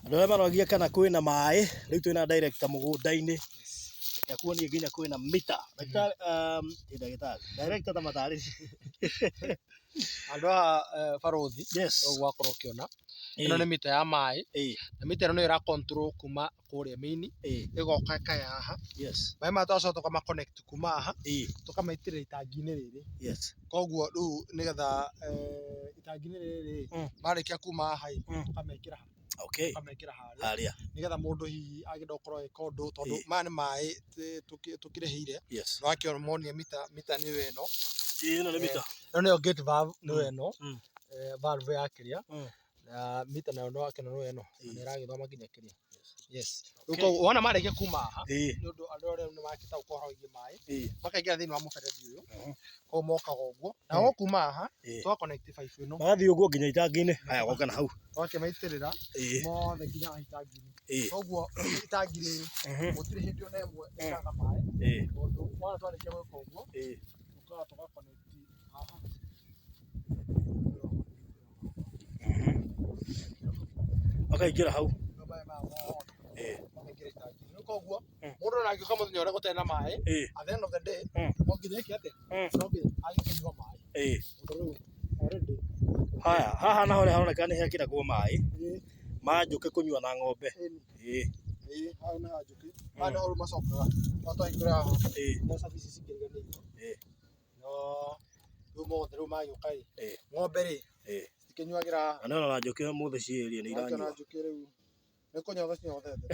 Andũ arĩa maroragia kana kwĩna maĩ, rĩu twĩna director mũgũnda-inĩ. Reke akuonie nginya kwĩna mita. Ndagĩtarĩ, ti ndagĩtarĩ, director ta matarĩrie. Handũ haha barũthi, ũguo wakorwo ũkĩona, ĩno nĩ mita ya maĩ, na mita ĩno nĩyo ĩra control kuma kũrĩa main, ĩgoka ĩkaya haha, maĩ maya tũgacoka tũkama connect kuma haha, tũkamaitĩrĩra itangi-inĩ rĩrĩ. Koguo rĩu nĩgetha itangi-inĩ rĩrĩ rĩ, marĩkia kuma haha ĩ, tũkamekĩra ha? Tũkamekĩra harĩa, nĩgetha mũndũ hihi angĩenda gũkorwo agĩka ũndũ, tondũ maya nĩ maĩ tũkĩrĩhĩire, nĩ wakĩmonia mita, mita nĩyo ĩno. Ĩno nĩ mita. Ĩno nĩyo gate valve nĩyo ĩno, valve ya kĩrĩa, na mita nayo nĩ wakĩona nĩyo ĩno, na nĩ ĩragĩthoma nginya kĩrĩa. Yes. Rĩu koguo wona marĩkia kuma haha, nĩ ũndũ andũ arĩa nĩ makĩtaũkwo ũhoro wĩgiĩ maĩ, makaingĩra thĩinĩ wa mũberethi ũyũ, koguo mokaga ũguo, na kuma haha, tũga connect baibũ ĩno. Magathiĩ ũguo nginya itangi-inĩ. Haya goka na hau. Tũgakĩmaitĩrĩra mothe nginya haha itangi-inĩ. Koguo itangi rĩrĩ, gũtirĩ hĩndĩ ona ĩmwe rĩkaga maĩ, tondũ wona twarĩkia gwĩka ũguo, tũkaga tũga connect haha. Makaingĩra hau. Makaingĩra itangi-inĩ. Rĩu koguo mũndũ ona angĩũka mũthenya ũrĩa gũtarĩ na maĩ, at the end of the day, no nginya eke atĩa? No nginya agĩkĩnyua maĩ. Tondũ rĩu already. Haya, haha naho nĩ haroneka nĩ hekĩragwo maĩ ma njũkĩ kũnyua na ng'ombe. Ĩĩ, haha nĩ ha njũkĩ. Haha nĩho rĩu macokaga. No twahingũra haha, no cabi ici cingĩriganĩirwo. No rĩu mothe rĩu magĩũka ĩ, ng'ombe rĩ, citikĩnyuagĩra haha. Na nĩ ũrona njũkĩ ũmũthĩ ciĩ area nĩ Wakĩona iranyua. njũkĩ rĩu nĩ kũnyotha cinyothete.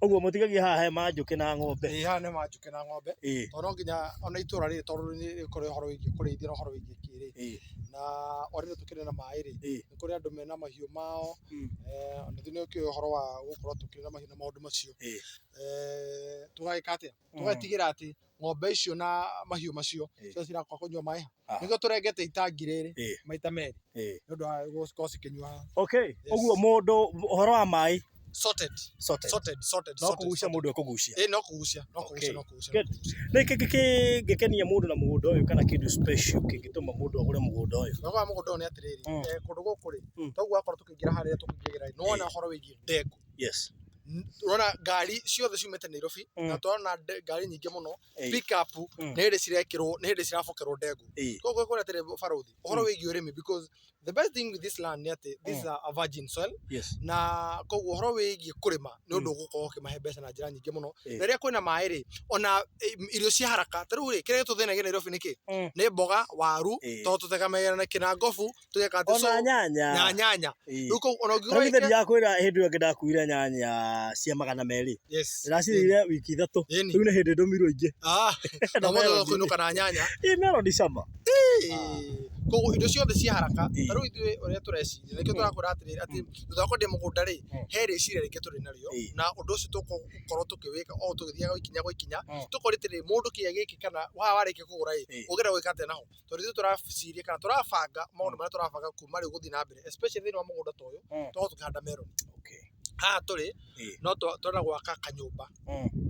Ũguo mũtigagia haha he ma njũkĩ na ng'ombe. Ĩĩ haha nĩ ma njũkĩ na ng'ombe. Tondũ no nginya ona itũra rĩrĩ tondũ nĩ rĩkũrĩ ũhoro wĩgiĩ kũrĩithia na ũhoro wĩgiĩ kĩ rĩ, na already tũkĩrĩ na maĩ rĩ, nĩ kũrĩ andũ mena mahiũ mao, ona ithuĩ nĩ ũkĩũĩ ũhoro wa gũkorwo tũkĩrĩ na mahiũ na maũndũ macio. Tũgagĩka atĩa? Tũgatigĩrĩra atĩ ng'ombe icio na mahiũ macio ciothe cirakorwo kũnyua maĩ ha. Nĩkĩo tũrengete itangi rĩrĩ maita merĩ nĩ ũndũ wa gũkorwo cikĩnyua haha. Okay, ũguo mũndũ ũhoro wa maĩ Sorted. Sorted. Sorted, sorted, No sorted, kũgucia sorted. mũndũ ekũgucia. Ĩĩ no kũgucia, no kũgucia, no kũgucia, no Good. kũgucia. Nĩ kĩ kĩngĩkenia mũndũ na mũgũnda ũyũ kana kĩndũ special kĩngĩtũma mũndũ agũre mũgũnda ũyũ? Wega wa mũgũnda ũyũ nĩ atĩrĩrĩ, kũndũ gũkũ rĩ, toguo wakorwo tũkĩingĩra harĩa tũkĩingĩra rĩ, nĩ wona ũhoro wĩgiĩ ndengũ. Ũrona ngari ciothe ciumĩte Nairobi, na tũrona ngari nyingĩ mũno, pick up nĩ hĩndĩ cirekĩrwo, nĩ hĩndĩ cirabokerwo ndengũ. Koguo ngwĩra atĩrĩrĩ barũthi, ũhoro wĩgiĩ ũrĩmi because the best thing with this land nĩ atĩ this is a virgin soil na koguo ũhoro wĩgiĩ kũrĩma nĩ ũndũ ũgũkorwo ũkĩmahe mbeca na njĩra nyingĩ mũno. Na rĩrĩa kwĩna maĩ rĩ, ona irio cia haraka, ta rĩu rĩ, kĩrĩa gĩtũthĩnagia Nairobi nĩ kĩ? Nĩ mboga, waru, tondũ tũtegemagĩra na kĩnangobu, tũgeka atĩ Ona so nyanya. Na nyanya. Rĩu koguo ona ũngiuga Rĩu githĩ wĩke ndirakwĩra hĩndĩ ĩyo ĩngĩ ndakuire nyanya cia 200. Ndĩracirĩire wiki 3. Rĩu nĩ hĩndĩ ndũmirwo ingĩ. Ah, na mũthĩ ũkũinũka na nyanya. Ĩ meloni cama. Koguo indo ciothe cia haraka, ta rĩu ithuĩ ũrĩa tũreciria, nĩkĩo tũrakwĩra atĩrĩrĩ, atĩ thutha wa kwendia mũgũnda rĩ, he rĩciria rĩngĩ tũrĩ narĩo, na ũndũ ũcio tũgũkorwo tũkĩwĩka o tũgĩthiaga o ikinya gwa ikinya, tũkoria atĩrĩrĩ, mũndũ kĩrĩa gĩkĩ kana haha warĩkia kũgũra ĩ, ũngĩenda gwĩka atĩa naho? Tondũ ithuĩ tũraciria kana tũrabanga maũndũ marĩa tũrabanga kuma rĩu gũthiĩ na mbere, especially thĩinĩ wa mũgũnda ta ũyũ, tũkorwo tũkĩhanda meroni. Haha tũrĩ, no tũrenda gwaka kanyũmba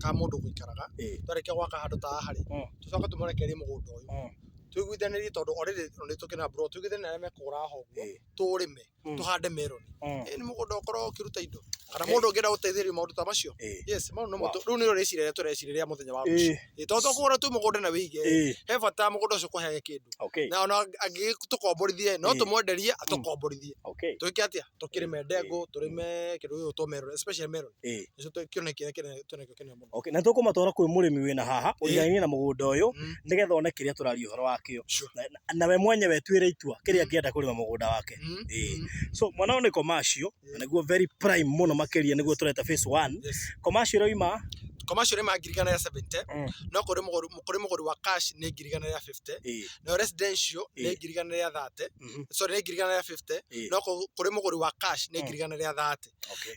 ka mũndũ gũikaraga, twarĩkia gwaka handũ ta haha rĩ, tũcoke tũmũrekererie mũgũnda ũyũ, tũiguithanĩrie tondũ already nĩ tũkĩrĩ na plot, tũiguithanie na arĩa mekũgũra haha ũguo, tũũrĩme, tũhande meroni. Ĩĩ nĩ mũgũnda ũkoragwo ũkĩruta indo, kana mũndũ ũngĩenda gũteithĩrĩrio maũndũ ta macio, yes mau nĩmo rĩu nĩrĩo rĩciria rĩrĩa tũreciria rĩa mũthenya wa rũciũ. Tondũ to kũgũra tu mũgũnda na wĩige, he bata mũgũnda ũcio ũkũheage kĩndũ. Na ona angĩgĩtũkomborithie, no tũmwenderie atũkomborithie. Twĩke atĩa? Tũkĩrĩme ndengũ, tũrĩme kĩndũ gĩgwĩtwo meroni, especially meroni. Nĩcio kĩoneki kĩrĩa kĩnene twĩnakĩo kĩnene mũno. Okay, na tũkũmatwara kwĩ mũrĩmi wĩna haha ũrigainie na mũgũnda ũyũ nĩgetha one kĩrĩa tũraria ũhoro wakĩo. Na we mwenyewe etuĩre itua kĩrĩa angĩenda kũrĩma mũgũnda wake. So mwana ũyũ nĩ commercial na nĩguo very prime mũno makĩria nĩguo tũreta phase one. Commercial ĩroima Commercial ĩroima 170,000 no kũrĩ mũgũri kũrĩ mũgũri wa cash nĩ 150,000. Nayo residential nĩ 130,000, sorry nĩ 150,000 no kũrĩ mũgũri wa cash nĩ 130,000.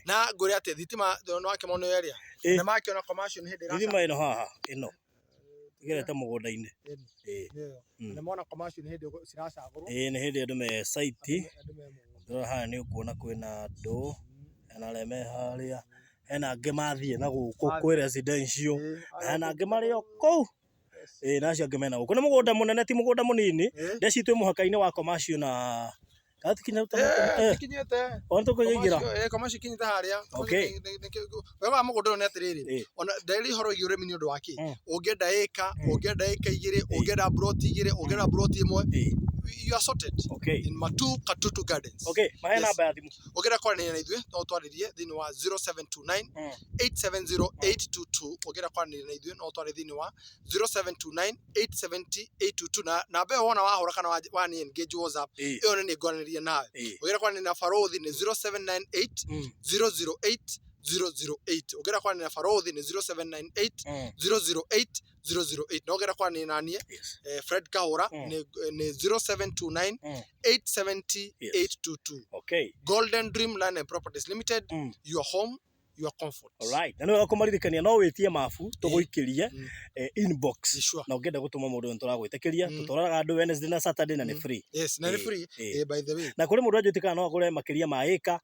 Na ngwĩre atĩ thitima nĩ wakĩmona area na makĩona commercial nĩ hĩndĩ ĩraca. Thitima ĩno haha ĩno ĩgerete mũgũnda-inĩ. Nĩ mona commercial nĩ hĩndĩ ciracagũrwo. Ĩĩ nĩ hĩndĩ andũ me site. Ũngĩrora haha nĩ ũkuona kwĩna andũ, hena arĩa me harĩa, hena angĩ mathiĩ na gũkũ kwĩ residential, na hena angĩ marĩ o kũu. Ĩĩ na acio angĩ mena gũkũ. Nĩ mũgũnda mũnene ti mũgũnda mũnini. Ndeci twĩ mũhaka-inĩ wa commercial na Kana tikinyĩte? Eh, tikinyĩte. Ona tũkũingĩra. Eh, commercial ikinyĩte harĩa. Okay. Wega wa mũgũnda ũyũ nĩ atĩrĩrĩ, ona ndarĩ ũhoro wĩgiĩ ũrĩmi nĩ ũndũ wa kĩ, ũngĩenda ĩka, ũngĩenda ĩka 2, ũngĩenda mburoti 2, ũngĩenda mburoti 1, you are sorted in Matu Katutu Gardens. Okay, mahe namba ya thimũ. Ũngĩenda kwaranĩria na ithuĩ no ũtwarĩrie thĩinĩ wa 0729 870 822. Ũngĩenda kwaranĩria na ithuĩ no ũtwarĩrie thĩinĩ wa 0729 870 822, na namba ĩyo wona wahũra kana wani engage WhatsApp, ĩyo nĩ ngwaranĩria nawe. Ũngĩenda kwaranĩria na Barothi nĩ 0798 008 008. Ũngĩenda kwaranĩria na Barothi nĩ 0798 008 008. Na ũngĩenda kwaranĩria na niĩ, Fred Kahũra, nĩ 0729 870 822. Golden Dream Land and Properties Limited, your home, your comfort. Alright. Na nĩ wega kũmaririkania no wĩtie mabu tũgũikĩrie inbox. Na ũngĩenda gũtũma mũndũ nĩ tũragwĩtĩkĩria, tũtwaranaga andũ Wednesday na Saturday na nĩ free. Yes, na nĩ free, by the way. Na kũrĩ mũndũ anjĩtĩkaga kana no agũre makĩria ma ĩka,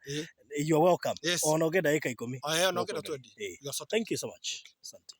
you are welcome. Ona ũngĩenda ĩka 10. Ona ũngĩenda 20. You are sorted. Thank you so much. Asante.